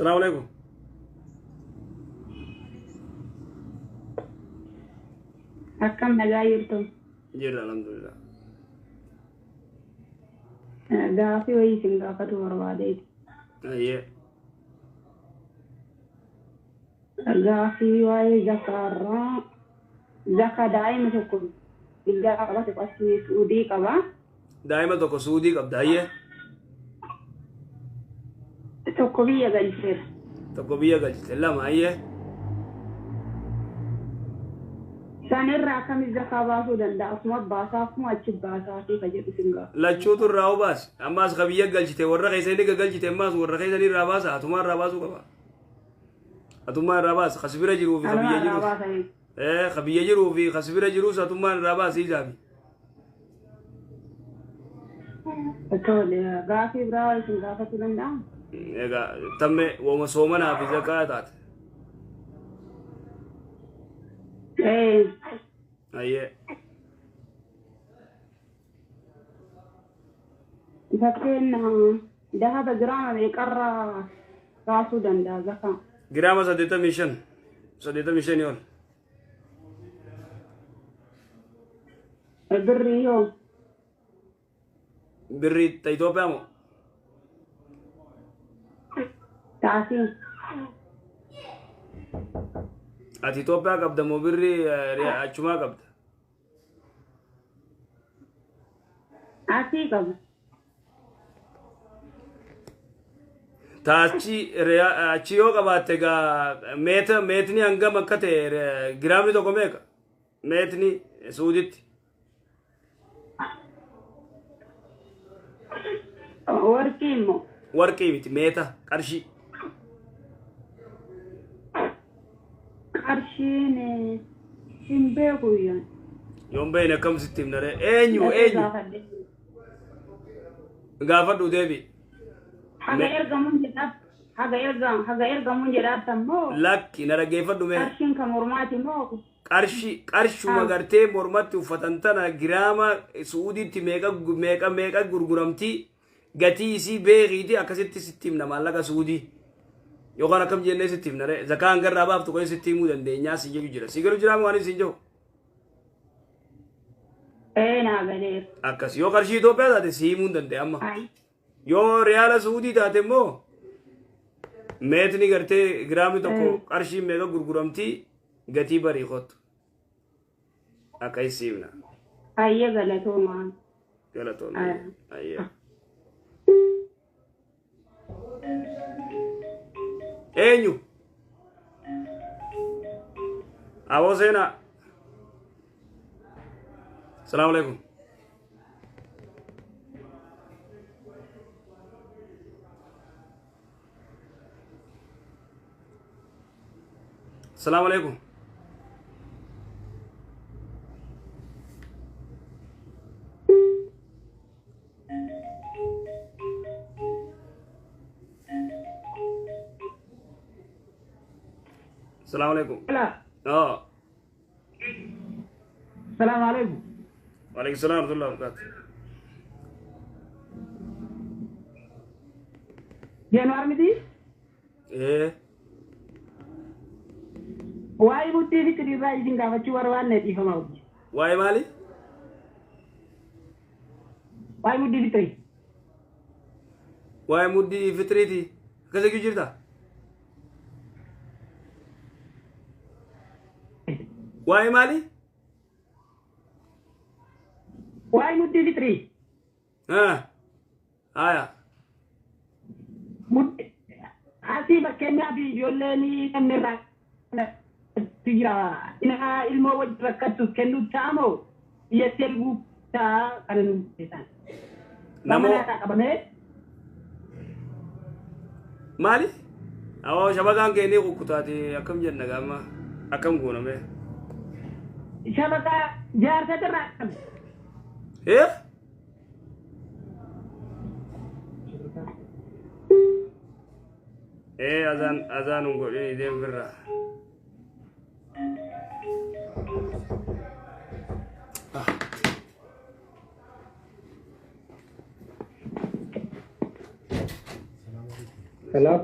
Salaamu alaikum. Akkam nagaa jirtu? Jirra alhamdulillah. Gaafii wayii isin gaafatu barbaadeeti. Ayyee. Gaafii waa'ee zakaarraa zakaa daa'ima tokko biyyaa qaba tokko asii Suudii qaba. Daa'ima tokko Suudii qabda ayyee. Tokko biyya galcheera. Tokko biyya galchite lama ayyee. Sanirraa akkamitti zakaa baasuu danda'a? Akkuma baasaa akkuma achi baasaa fi ka jedhu isin gaafa. Lachuutu irraa obaas. Ammaas ka biyya galchite warra keessa inni galchite ammaas warra keessa inni irraa baasa atumaa irraa baasuu qaba. Atummaa irraa baasa ka sibira jiruu fi ka Kanuma biyya irraa jiruus. baasanii. Ee ka biyya jiruu fi ka sibira jiruus atummaan irraa baasi isaafi. Tole gaafii biraa isin gaafachuu danda'a? Egaa tamme wama soomanaa fi zakaa taate. Ee Ayyee. fakkeenya dahaba giraama meeqarraa baasuu danda'a zakaa? Giraama 85. 85 ol. Birrii hoo? Birrii ta Itoophiyaa moo? Taasii. Ati Itoophiyaa qabda moo birrii achumaa qabda? Asii qaba. Ta achi achi yoo qabaatte egaa meeta meetni hangam akka ta'e giraamni tokko meeqa? Meetni Suuditti. Warqii immoo. Warqii miti meeta qarshii. Qarshiin hin beeku iyyaan. Yoon beekne akkam sitti himna ree? Eenyu Dhaqee eenyu? gaafadhe. Gaafadhu deebi. Haga ergamuun jedhaaf haga erga haga ergamuun jedhaaf ammoo Lakki na dhaggeeffadhu mee. qarshiin kan mormaati moo Qarshi qarshuma Ah. gartee mormatti uffatan tana giraama Su'uudiitti meeqa meeqa meeqa gurguramti gatii isii beekiiti akkasitti sitti himna maallaqa Su'uudii. Yookaan akkam jennee sitti himna ree zakaa hangarraa baaftu kan sitti himuu dandeenyaa si jedhu jira. Si galu jiraa waan isin jiru. Ee naa galeera. Akkas yoo qarshii Itoophiyaa taate si himuu hin danda'e amma. Ayi. Yoo riyaala Suudii taate immoo meetni gartee giraamni tokko qarshii meeqa gurguramti gatii barii kottu. Akka isiimna. Ayyee galatoomaa. Galatoomii. Ayi. Ayyee. Eenyu? Aboo seenaa. Salaamu alaikum. Salaamu alaikum. Salaamu alaikum. Oh. Salaamu alaikum. Waalaikum salaam warahmatullahi wabarakatuh. Januar miti? Eh, Waa'ee murtii fixirii irraa isin gaafachuu barbaanne dhiifama hojii. Waa'ee maali? Waa'ee murtii fixirii. Waa'ee muddii fixiriiti. Akkas jechuu jirta? Waa'ee maali? Waa'ee murtii fixirii. Ah. Haya. Asii fakkeenyaaf ijoolleen namni irraa jira. Ina ilmoo wajji rakkattuuf kennuu ta'a moo biyyatti erguu ta'a kan hin beekan. Namoo Mana irraa qabamee maali? Awoo shabakaan keenii kukkutaati akkam jenna gaama akkam gooname? Shabakaa jaarsatti irraa qabe. Eh? Eh azaan azaan hin godhin deem birraa. Hello.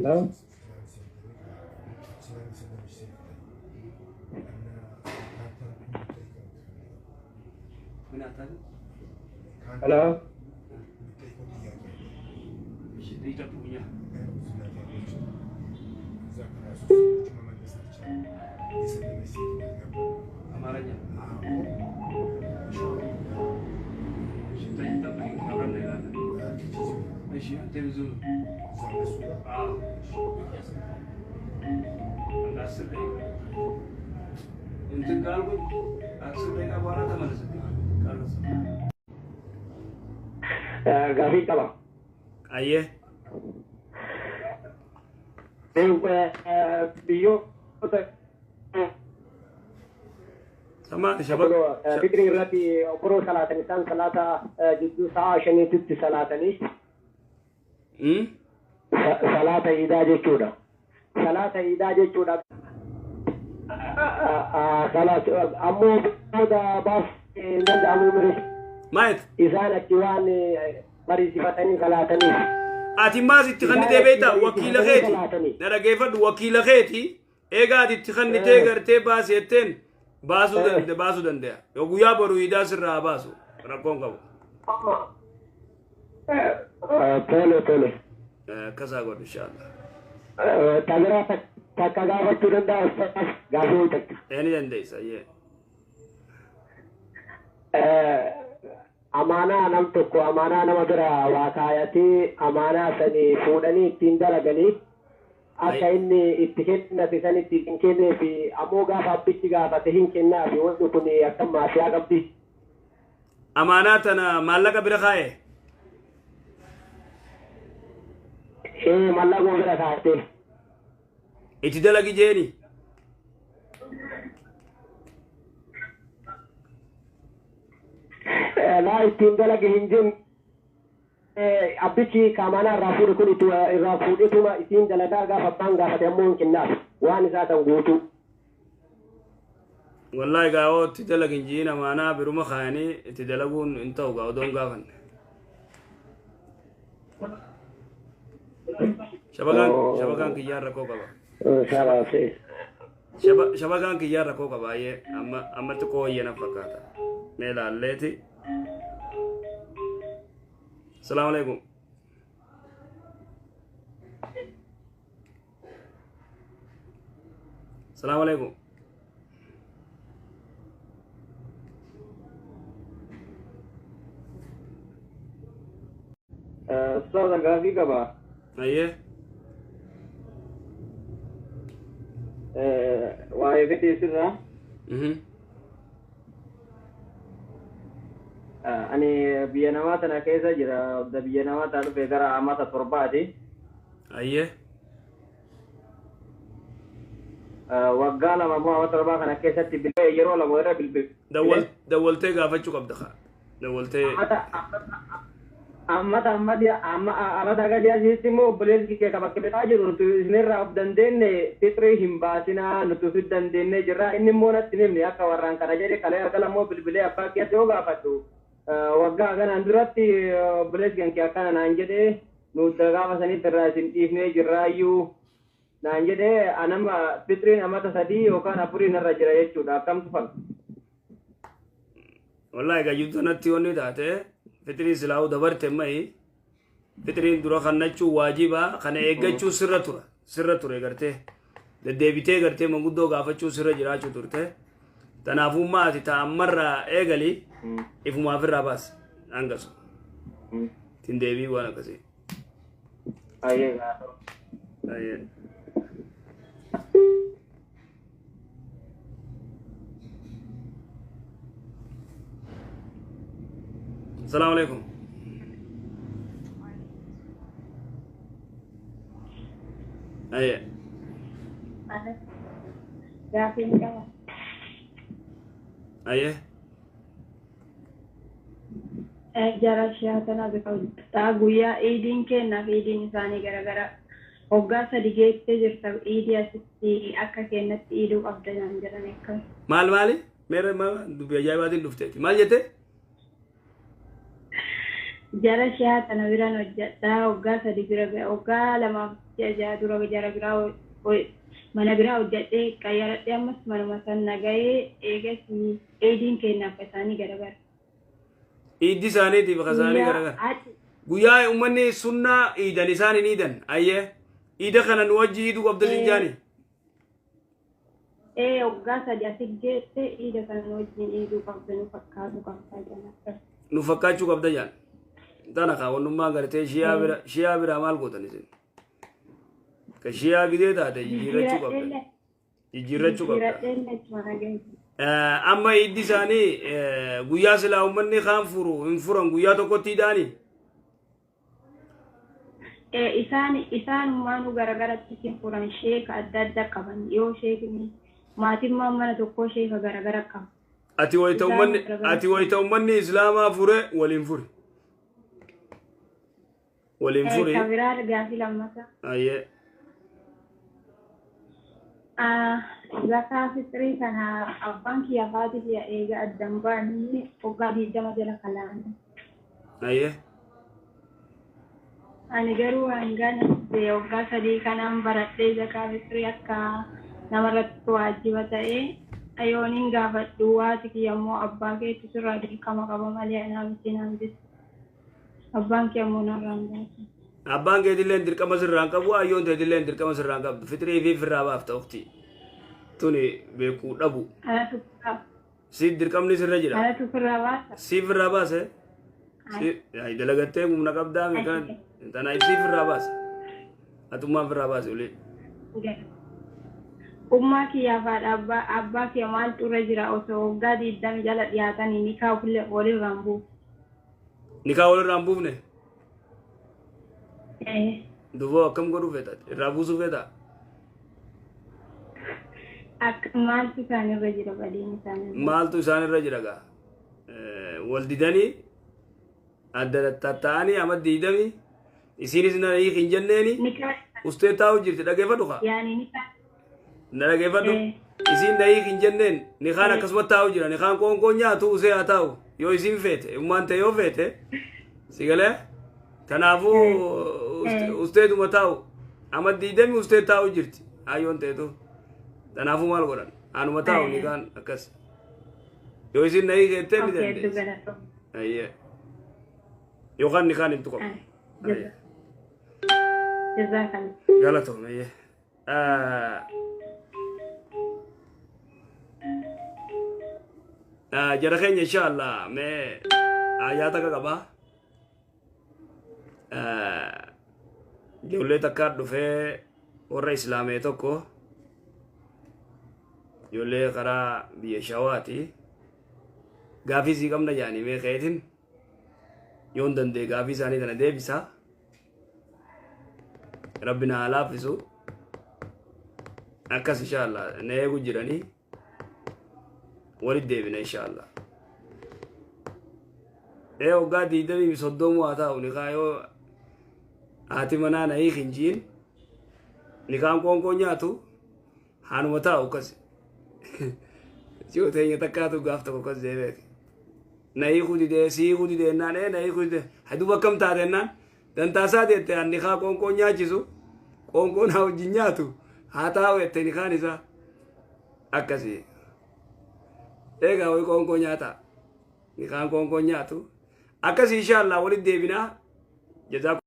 Hello. Hello. Gaafii qaba. Ayyee. Biyyoota Sama shabak. Fitrii irratti okoroo salaatan isaan salaata jidduu sa'a 5tti salaatanii. Salaata iidaa jechuudha. Salaata iidaa jechuudha. Ammoo booda baas hin danda'amu mire. Maayit. Isaan achi waan mariisifatanii salaataniif. Ati maas itti kannitee beektaa wakiila keeti. Na dhageeffadhu, wakiila keeti. Egaa ati itti kannitee gartee baasi jetteen baasuu danda'a, baasuu danda'a. Yoo guyyaa boru iidaa sirraa baasu rakkoon qabu. Tole tole. Akkasaa godhu inshaallah. Tabiraa takka gaafachuu danda'a ustaas, gaafii takka? Ni dandeessa ayyee. Amaanaa nam tokko amaanaa nama bira waa kaayatee amaanaa sanii fuudhanii ittiin dalaganii akka inni itti kennate sanitti hin kenneefi, ammoo gaafa abbichi gaafate hin kennaafi, wanti kun akkam maasiyaa qabdi? Amaanaa tana maallaqa bira kaa'e. Ee, maallaquma bira kaayatee. Itti dalagi jeeni. Laa, ittiin dalage hin jenne, abbichi kaamaanaa irraa fuudhe kun itti irraa fuudhetuma ittiin dalagaa, gaafa abbaan gaafate ammoo hin kennaaf waan isaa kan guutuu. Wallahi gaawoo itti dalagin jiin, amaanaa biruma kaayanii itti dalaguun hin ta'u gaa odoon gaafanne. Shabakaan shabakaan kiyyaan rakkoo qaba. Shabakaan kiyyaan rakkoo qaba baay'ee, amma amma xiqqoo wayyana fakkaata. Mee laalleeti. Salaamu alaikum. Salaamu alaikum. Ustaaza, gaafii qaba. Ayyee. Waa'ee fedhii sirraa. Ani biyya namaa tana keessa jira. Biyya namaa tana dhufe gara amata 7ti. Ayyee. Waggaa 2 immoo amata 7 kana keessatti bilbilee yeroo 2 irra bilbilee. Dawwaltee gaafachuu qabda kaa. Dawwaltee. Ammata ammati amma amata gadi asitti immoo obboleessi kee bakka biraa jiru, nuti isinirraa of dandeenye fixrii hin baasinaa, nuti of dandeenye jirra. Inni immoo natti hin himne akka warraan kana jedhe. Kalee harka immoo bilbilee abbaa keessa yoo gaafadhu, waggaa kanaan duratti obboleessi kan kee akkana naan jedhe, nuti gaafa sanitti irraa isin dhiifnee jirraayyuu naan jedhe. Anama fixriin amata 3 yookaan 4 narra jira jechuudha, akkamtu fala? Wallahi gayyuu natti wanni taate fixrii silaa'uu dabarte ma'i fixriin dura kannachuu waajiba kana eeggachuu sirra ture, gartee deddeebitee gartee manguddoo gaafachuu sirra jiraachuu turte. Tanaafummaa ati ta'ammarraa eegali, ifumaaf irraa baasi hangasu ittiin deebii waan akkasii. Ayyee. Ayyee. Assalamu alaikum. Ayyee. Gaafiin qaba. Ayyee. Jara shiyaa bira hojjetaa, guyyaa iidiin kennaa fi iidiin isaanii garagara. Waggaa 3 geessee jirta, iidii asitti akka kennatti iiduu qabda naan jedhan, akkam? Maal maali? Meera maal dubbii ajaa'ibaatiin dhufteeti. Maal jette? Jara shiyaa tana biraan hojjedhaa, waggaa 3 bira ga'a, waggaa 2f Ji'a 6 dura jara biraa mana biraa hojjadhee qayyaradhee ammas manuma san nagahee eegas eediin keenyaaf isaanii garagara. Iiddi isaaniitiif ka isaanii Guyyaa garagara. ati Guyyaa uummanni sunnaa iidan isaan hin iidan. Ayyee. Iida kana nu wajji iiduu qabda sin jaani. Ee, waggaa 3 asi geette, iida kana nu wajjin iiduu qabda, nu fakkaatu qabda jedhan akkas. Nu fakkaachuu qabda jaan. Tana kaa wannummaa gartee shiyaa bira shiyaa biraa maal gootan isin? Ka shiyaa gidee taate jijjiirrachuu qabda. Jijjiiradheellee Jijjiirrachuu qabda. jijjiiradheellee achuma nagahee. Amma iiddi isaanii guyyaa silaa uummanni kaan furu hin furan, guyyaa tokkotti iidaani. Isaan isaanumaanuu garagaratti isin furan, sheeka adda adda qaban, yoo sheekni maatimmaan mana tokkoo sheeka garagara qaba. Ati wayita Isaan uummanni garagaratti ati wayita uummanni islaamaa fure waliin furi. Waliin furi. Ka biraa gaafii lammataa. Ayyee. Zakaa fixrii kana abbaan kiyya haati kiyya eega addan ba'anii waggaa 20 jala kalaa'an. Ayyee. Ani garuu hangaan waggaa 3 kanaan baradhee zakaa fixrii akka namarratti waajiba ta'e yooniin gaafadhu, haati kiyya immoo abbaa keetu sirraa dirqama qaba malee anaa miti naan jetti. Abbaan kee ammoo narraa hin baasu. Abbaan keetillee dirqama sirraa hin qabu, ayyoon teetillee dirqama sirraa hin qabdu. Fixrii fi firraa baafta ukti. Tuni beekuu dhabu. Anatu firraa Si dirqamni sirra jira. Anatu firraa baasa. Si firraa baase. Si ay dalagattee humna qabdaa mi kana tanaaf si firraa baase. Atummaan firraa baase ulee. Ummaa kiyyaaf haadha abbaa kiyya maaltu irra jira osoo waggaa 20 jala dhiyaatanii nikaa ofillee walirraa hin buufne? Nikaa walirraa hin buufne. Ee. Duboo akkam godhuu feeta? Irraa buusuu feeta? Akka maaltu isaanirra jira, badiin isaanirra? Maaltu isaanirra jira gaa? Wal didanii adda tatta'anii amma 20 isiinis na hiiki hin jenneeni Nikaa ustee taa'u jirti, dhageeffadhu kaa. Yaani nikaa Na dhageeffadhu. Ee. Isiin na hiiki hin jenneen, nikaan akkasuma taa'u jira, nikaan qoonqoo nyaatu usee haa taa'u yoo isiin feete, ummaan ta'e yoo feete, si galee, kanaafuu usteetuma taa'u amma 20 ustee taa'u jirti hayyoon ta'etu, kanaafuu maal godhan, anuma taa'u nikaan akkas yoo isiin na hiiki jettee ni Okay, hedduu dandeessi. galatoomi. Ayyee. Yookaan nikaan hin tuqamu. Ayyee. Jazakallah. Galatoome. Ayyee. Jara keenya, inshallah mee ayyaa takka qabaa. Ijoollee takka dhufee warra islaamee tokko, ijoollee karaa biyya Shawaati. Gaafii sii qabna jaanii, mee keetin yoon danda'e gaafii isaanii tana deebisaa. Rabbi na haa laaffisu. Akkas inshallah na eegu jiranii walitti deebina inshallah. Ee, waggaa 20 30 haa ta'u, nikaa yoo haati manaa na hiiki hin jiin nikaan qoonqoo nyaatu haanuma taa'u akkas. Yoo teenya takkaatu gaaf tokko akkas deebeeti. Na hiikuu didee, si hiikuu didee jennaan, ee na hiikuu didee. Haduuba akkam taate jennaan, dantaasaa jette, an nikaa qoonqoo nyaachisu, qoonqoo naa wajjin nyaatu haa taa'u jette, nikaan isaa akkasii. Eegaa wayi qoonqoo nyaata. Nikaan qoonqoo nyaatu. Akkasii inshallah walitti deebinaa. Jazaa.